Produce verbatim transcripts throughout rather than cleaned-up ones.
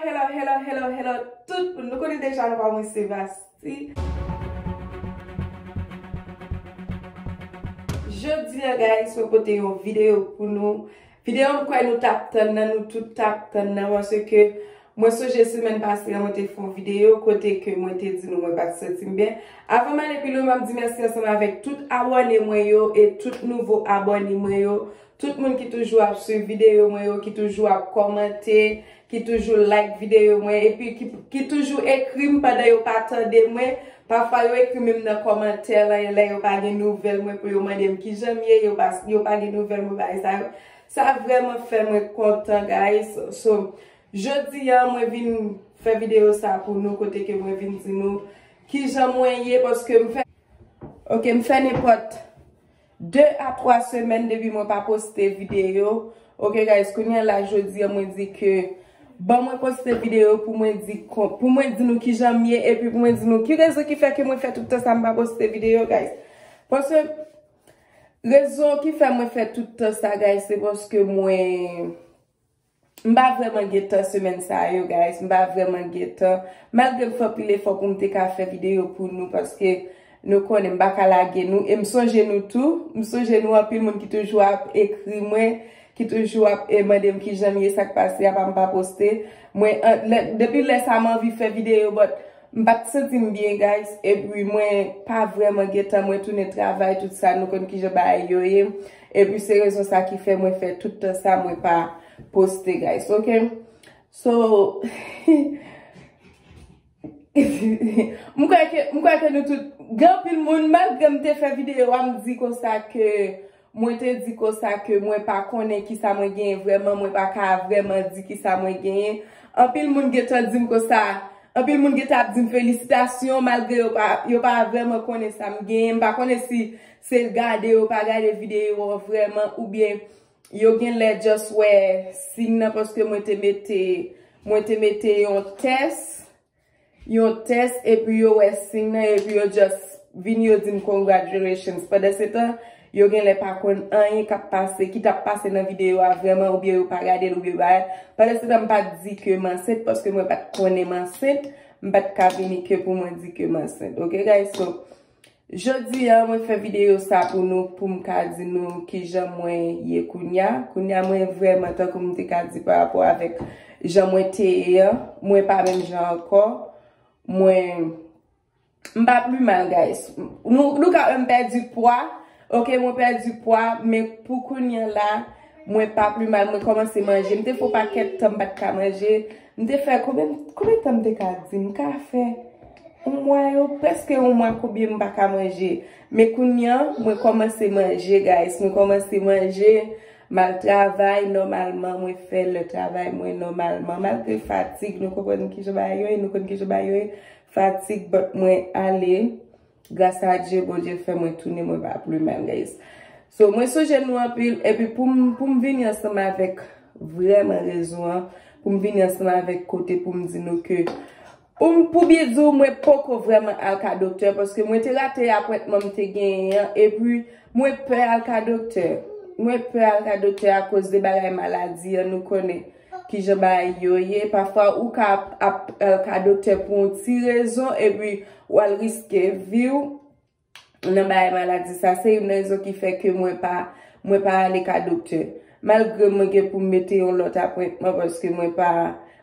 Hello, hello, hello, hello, tout moun. Nou konnen deja non pa mwen se Vasti. Jodi a, guys, mwen pote yon videyo pou nou. Videyo m kwè nou t ap tann nan, nou tout t ap tann nan, paske mwen sonje semèn pase a, mwen te fè yon videyo kote ke mwen te di nou mwen pa t santi m byen. Avan m ale pi lwen, m ap di mèsi ansanm avèk tout abòne mwen yo e tout nouvo abòne mwen yo. Tout moun ki toujou ap swiv videyo mwen yo, ki toujou ap kòmante, ki toujou like videyo mwen, epi ki, ki toujou ekri m pandan yo pa tande mwen. Pafwa yo ekri menm nan kòmantè lan, lè yo pa gen nouvèl mwen pou yo mande m kijan m ye, yo pa, yo pa gen nouvèl mwen, bagay sa yo. Sa vrèman fè mwen kontan, guys. So, jodi a, mwen vin fè videyo sa pou nou, kote ke mwen vin di nou kijan mwen ye, paske m fè, ok, m fè nenpòt de a twa semèn depi mwen pa poste videyo. Ok, guys, kounye a la, jodi a, mwen di ke ban mwen poste videyo pou mwen di kon-, pou mwen di nou kijan m ye, epi pou mwen di nou ki rezon ki fè ke mwen fè tout tan sa m pa poste videyo, guys. Paske rezon ki fè mwen fè tout tan sa, guys, se paske mwen, m pa vrèman gen tan semèn sa yo, guys. M pa vrèman gen tan. Malgre m fè anpil efò pou m te ka fè videyo pou nou, paske nou konnen m pa ka lage nou. E m sonje nou tou. M sonje nou anpil moun ki toujou ap ekri mwen, ki toujou ap, e, mande m kijan m ye, sa k pase, apa m pa poste. Mwen, an, lè, depi lè sa m anvi fè videyo, but m pa t santi m byen, guys. Epi mwen pa vrèman gen tan, mwen tounen travay, tout sa, nou konn kijan bagay yo ye. Epi se rezon sa ki fè mwen fè tout tan sa, mwen pa poste, guys, ok? So, m kwè ke, m kwè ke nou tout, gen anpil moun, malgre m te fè videyo a, m di konsa ke, mwen te di konsa ke mwen pa konnen kisa mwen genyen vrèman, mwen pa ka vrèman di kisa mwen genyen. Anpil moun gentan di m konsa, anpil moun gentan ap di m felisitasyon, malgre yo pa, yo pa vrèman konnen sa m genyen. M pa konnen si se gade yo pa gade videyo an vrèman, oubyen yo gen lè just wè siy nan, paske mwen te mete, mwen te mete yon tès, yon tès, epi yo wè siy nan, epi yo just vin, yo di m congratulations. Pandan se tan, yo gen lè pa konn anyen k ap pase, ki t ap pase nan videyo a vrèman, oubyen yo pa gade l, oubyen bagay. Pandan se tan, m pa t di ke m ansent, paske mwen pa t konnen m ansent, m pa t ka vini ke pou mwen di ke m ansent. Ok, guys? So, jodi a, mwen fè videyo sa pou nou, pou m ka di nou kijan mwen ye kounya. Kounya, mwen vrèman, tankou m te ka di pa rapò avèk jan mwen te ye an, mwen pa menm jan ankò. Mwen, m pa pli mal, guys. Nou, nou ka wè m pèdi pwa. Ok, mwen pèdi pwa, men pou kounya la, mwen pa pli mal. Mwen kòmanse manje. M te fè yon pakèt tan m pa t ka manje. M te fè konbyen, konbyen tan m te ka di? M ka fè yon mwa yo, prèske yon mwa konbyen m pa ka manje. Men kounya, mwen kòmanse manje, guys. Mwen kòmanse manje, m al travay nòmalman, mwen fè lè travay mwen nòmalman. Malgre fatig, nou konprann kijan bagay yo ye, nou konn kijan bagay yo ye. Fatig, but mwen ale. Gras a Dye, Bondye fè mwen tounen, mwen pa pli mal, guys. So, mwen sonje nou anpil, epi pou m, pou m vini ansanm avèk vrèman rezon an, pou m vini ansanm avèk kote pou m di nou ke, pou m, pou byen di w, mwen poko vrèman al ka doktè, paske mwen te rate apwentman m te genyen an, epi mwen pè al ka doktè. Mwen pè al ka doktè akoz de bagay maladi an, nou konnen kijan bagay yo ye. Pafwa, ou ka ap, ap, al ka doktè pou yon ti rezon, epi w al riske vi w nan bagay maladi sa. Se youn nan rezon ki fè ke mwen pa, mwen pa ale ka doktè. Malgre mwen gen pou m mete yon lòt apwentman, paske mwen pa,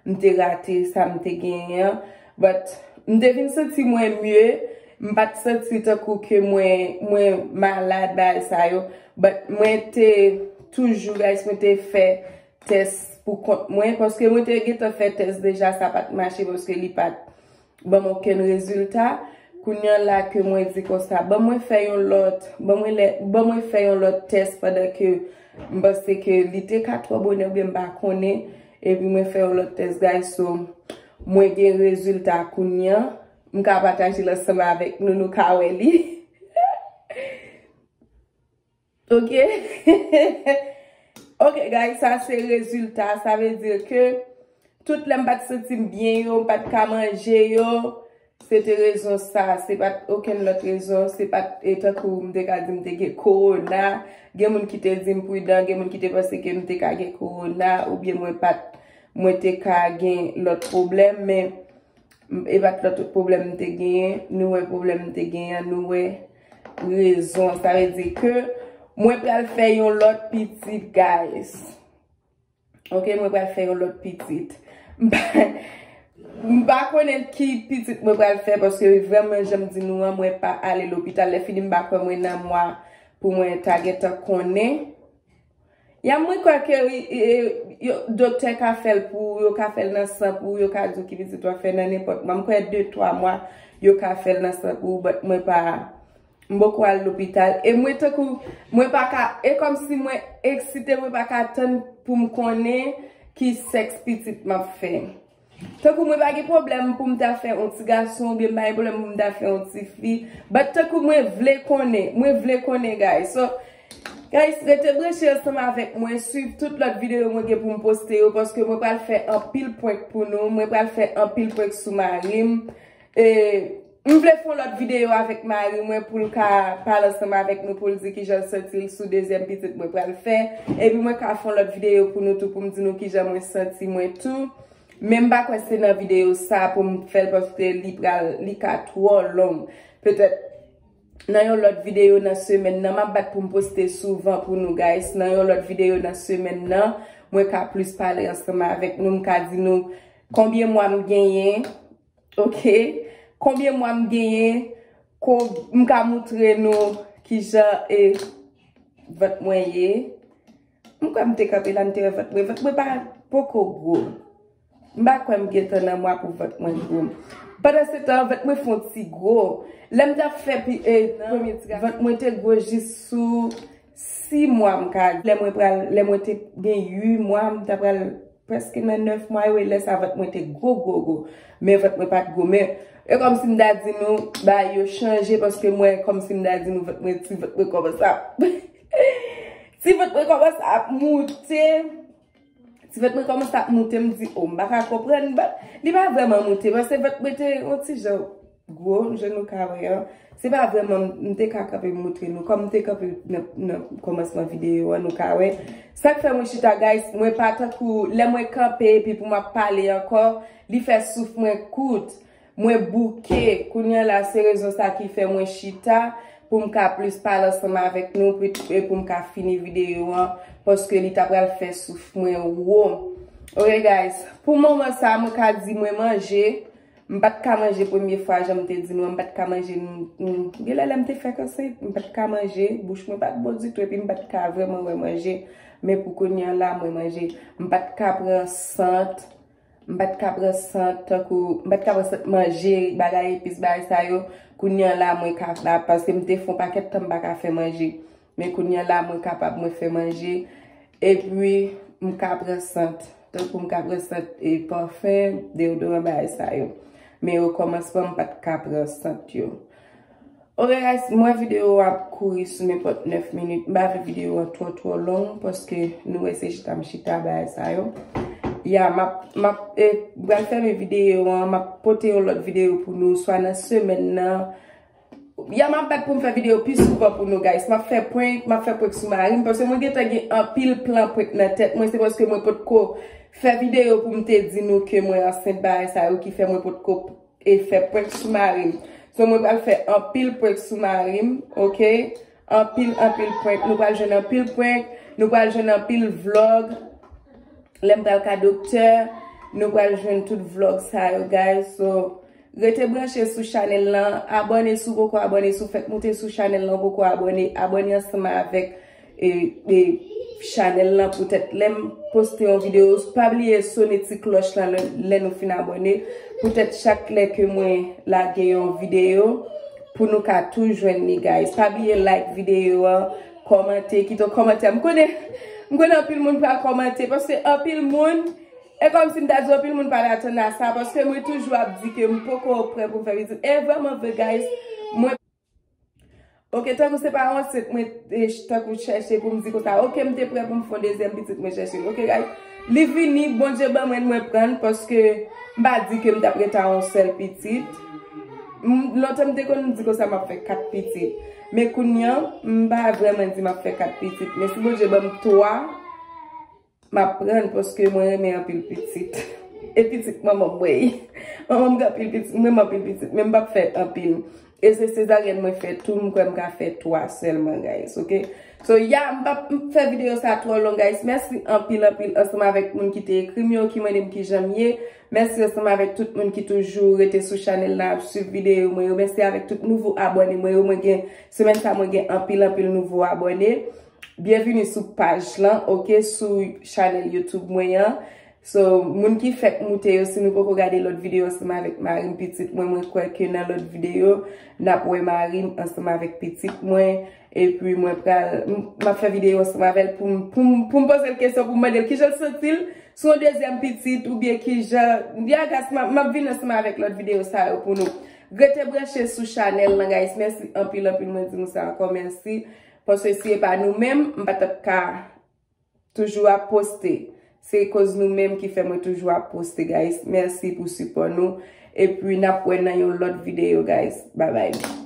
m te rate sa m te genyen an. But, m te vin santi mwen mye, m pa t santi tankou ke mwen, mwen malad, bagay sa yo. But, mwen te toujou, guys, mwen te fè tès pou kont mwen, paske mwen te gentan fè tès deja, sa pa t mache, paske li pa t ban m okenn rezilta. Kounya la ke mwen di konsa, ban mwen fè yon lòt, ban mwen lè, ban mwen fè yon lòt tès pandan ke m panse ke li te ka twò bonè oubyen m pa konnen, epi mwen fè yon lòt tès, guys, so, mwen gen rezilta kounya, m ka pataje l ansanm avèk nou, nou ka wè li. Ok? Ok, guys, sa se rezilta. Sa vle di ke tout lè m pa t santi m byen yo, m pa t ka manje yo, se te rezon sa. Se pa t okenn lòt rezon. Se pa t, e, tankou m te ka di m te gen kowona. Gen moun ki te di m pridan, gen moun ki te panse ke m te ka gen kowona, oubyen mwen pa t, mwen te ka gen lòt pwoblèm, men e pa t lòt pwoblèm m te genyen, nou wè pwoblèm m te genyen an, nou wè rezon. Sa vle di ke mwen pral fè yon lòt pitit, guys. Ok, mwen pral fè yon lòt pitit. M pa, m pa konnen ki pitit mwen pral fè, paske vrèman, jan m di nou an, mwen pa ale lopital. Lè fini, m pa kwè mwen nan mwa pou mwen ta gentan konnen. Ya, mwen kwè ke, e, e, yo, doktè ka fè l pou ou, yo ka fè l nan san pou ou, yo ka di w ki pitit w ap fè nan nenpòt mwa. M kwè de, twa mwa, yo ka fè l nan san pou ou, but mwen pa, m poko al lopital. E mwen tankou, mwen pa ka, e kòmsi mwen eksite, mwen pa ka tann pou m konnen ki sèks pitit m ap fè. Tankou mwen pa gen pwoblèm pou m ta fè yon ti gason, oubyen m pa gen pwoblèm pou m ta fè yon ti fi. But tankou mwen vle konnen, mwen vle konnen, guys. So, guys, rete branche ansanm avèk mwen, swiv tout lòt videyo mwen gen pou m poste yo, paske mwen pral fè anpil prank pou nou, mwen pral fè anpil prank sou mari m. E, m vle fè yon lòt videyo avèk mari mwen pou l ka pale ansanm avèk nou, pou l di kijan l santi l sou dezyèm pitit mwen pral fè. Epi mwen ka fè yon lòt videyo pou nou tou, pou m di nou kijan mwen santi mwen tou. Men m pa kwè se nan videyo sa pou m fè l, paske li pral, li ka twò long. Petèt nan yon lòt videyo nan semèn nan, m ap bat pou m poste souvan pou nou, guys. Nan yon lòt videyo nan semèn nan, mwen ka plis pale ansanm avèk nou, m ka di nou konbyen mwa m genyen, ok? Konbyen mwa m genyen, ko-, m ka moutre nou kijan e vant mwen ye. M kwè m te kanpe la, m te wè vant mwen. Vant mwen pa poko gwo. M pa kwè m gentan nan mwa pou vant mwen gwo. Pandan se tan, vant mwen fè yon ti gwo. Lè m t ap fè pi, e, premye ti gason, vant mwen te gwo jis sou sis mwa, m ka di. Lè mwen pral, lè mwen te gen uit mwa, m ta pral prèske nan nèf mwa yo, e lè sa vant mwen te gwo, gwo, gwo. Men vant mwen pa t gwo. Men e kòmsi m ta di nou, bagay yo chanje, paske mwen, kòmsi m ta di nou, vant mwen, ti vant mwen kòmanse ap, ti vant mwen kòmanse ap moute. Ti vant mwen kòmanse ap moute, m di, o, m pa ka konprann, but li pa vrèman moute, paske vant mwen te yon ti jan gwo, jan nou ka wè an. Se pa vrèman, m te ka kanpe moutre nou, kòm m te kanpe nan, nan kòmansman videyo an, nou ka wè. Sa k fè mwen chita, guys, mwen pa tankou, lè mwen kanpe, epi pou m ap pale ankò, li fè souf mwen kout. Mwen bouke. Kounye a la, se rezon sa ki fè mwen chita pou m ka plis pale ansanm avèk nou, pou, e pou m ka fini videyo an, paske li ta pral fè souf mwen wo. Ok, guys, pou moman sa, mwen ka di mwen manje. M pa t ka manje premye fwa, jan m te di nou an, m pa t ka manje, m, m, gen lè, lè m te fèk ansent, m pa t ka manje, bouch mwen pa t bon ditou, epi m pa t ka vrèman wè manje. Men pou kounye a la, mwen manje. M pa t ka pran sant, M pa t ka pran sant, tankou, m pa t ka pran sant manje, bagay epis, bagay sa yo. Kounye a la, mwen ka la, paske m te fè yon pakèt tan m pa ka fè manje. Men kounye a la, mwen kapab, mwen fè manje. Epi, m ka pran sant. Tankou m ka pran sant, e, pafen, deyodoran, bagay sa yo. Men o kòmansman, m pa t ka pran sant yo. Ok, guys, mwen videyo ap kouri sou nenpòt nèf minit. M pa vle videyo an twò, twò long, paske nou wè se chita m chita bagay sa yo. Ya, m ap, m ap, e, pral fèmen videyo an, m ap pote yon lòt videyo pou nou, swa nan semèn nan. Ya, m ap bat pou m fè videyo pi souvan pou nou, guys. M ap fè prank, m ap fè prank sou mari m, paske mwen gentan gen anpil plan prank nan tèt mwen. Se paske mwen potko fè videyo pou m te di nou ke mwen ansent, bagay sa yo ki fè mwen potko e fè prank sou mari m. So, mwen pral fè anpil prank sou mari m, ok? Anpil, anpil prank. Nou pral jwenn anpil prank. Nou pral jwenn anpil vlog. Lè m pral ka doktè, nou pral jwenn tout vlog sa yo, guys. So, rete branche sou chanèl lan. Abòne si w poko abòne. Si w fèk moute sou chanèl lan, w poko abòne, abòne ansanm avèk e, e chanèl lan poutèt lè m poste yon videyo. Pa bliye sone ti klòch lan lè, lè nou fin abòne. Poutèt chak lè ke mwen lage yon videyo, pou nou ka tou jwenn li, guys. Pa bliye like videyo an, kòmante, kite yon kòmantè. M konnen, m konnen anpil moun pral kòmante, paske anpil moun, e kòmsi m ta di anpil moun pa t atann a sa, paske mwen toujou ap di ke m poko prè pou m fè pitit. E vrèman vre, guys, mwen Ok, tankou se pa yon ansent mwen, e, ch-, tankou chèche pou m di konsa, ok, m te prè pou m fè yon dezyèm pitit, mwen chèche l. Ok, guys, li vini, Bondye ban mwen, mwen pran l, paske m pa di ke m t ap rete a yon sèl pitit. M, lontan m te konn di konsa m ap fè kat pitit. Men kounye a, m pa vrèman di m ap fè kat pitit. Men si Bondye ban m twa, m ap pran l paske mwen renmen anpil pitit. E pitit manman m, wi. Manman m gen anpil pitit, m renmen anpil pitit, men m p ap fè anpil. E se sezaryèn mwen fè tou, m kwè m ka fè twa sèlman, guys, ok? So, ya, m p ap fè videyo sa twò long, guys. Mèsi anpil, anpil, ansanm avèk moun ki te ekri m yo, ki mande m kijan m ye. Mèsi ansanm avèk tout moun ki toujou rete sou chanèl la, ap swiv videyo mwen yo. Mèsi avèk tout nouvo abòne mwen yo. Mwen gen, semèn sa, mwen gen anpil, anpil nouvo abòne. Byenvini sou paj lan, ok, sou chanèl YouTube mwen an. So, moun ki fèk moute yo, si nou poko gade lòt videyo ansanm avèk mari m, pitit mwen, mwen kwè ke nan lòt videyo, n ap wè mari m ansanm avèk pitit mwen. Epi mwen pral, m m ap fè videyo ansanm avè l pou m, pou m, pou m poze l kesyon, pou m mande l kijan l santi l sou yon dezyèm pitit, oubyen kijan, ya, guys, m ap, m ap vin ansanm avèk lòt videyo sa yo pou nou. Rete branche sou chanèl lan, guys. Mèsi anpil, anpil, mwen di nou sa ankò, mèsi. Paske si e pa nou menm, m pa t ap ka toujou ap poste. Se koz nou menm ki fè mwen toujou ap poste, guys. Mèsi pou sipò nou. Epi n ap wè nan yon lòt videyo, guys. Bye bye.